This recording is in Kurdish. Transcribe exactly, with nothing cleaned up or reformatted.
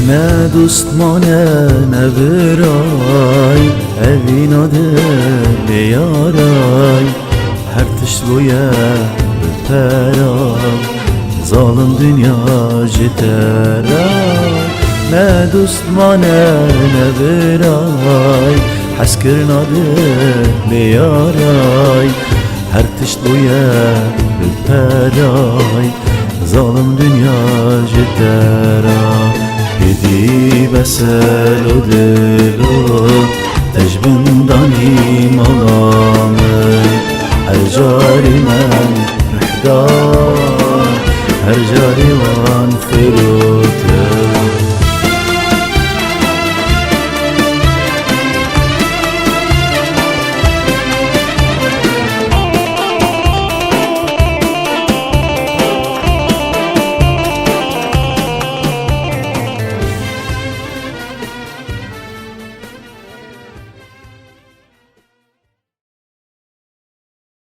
Ne dost mane ne biray, evîna dilê yaray. Her tişt bûye bi pera, zalim dinya ji te re. Ne dost mane ne biray, hezkirina dilê yaray. Her tişt bûye bi peray, zalim dinya ji te re. Hêdî bes e lo dilo, te ji bin danî mala min. Her carî min rih da, her carî wan firo.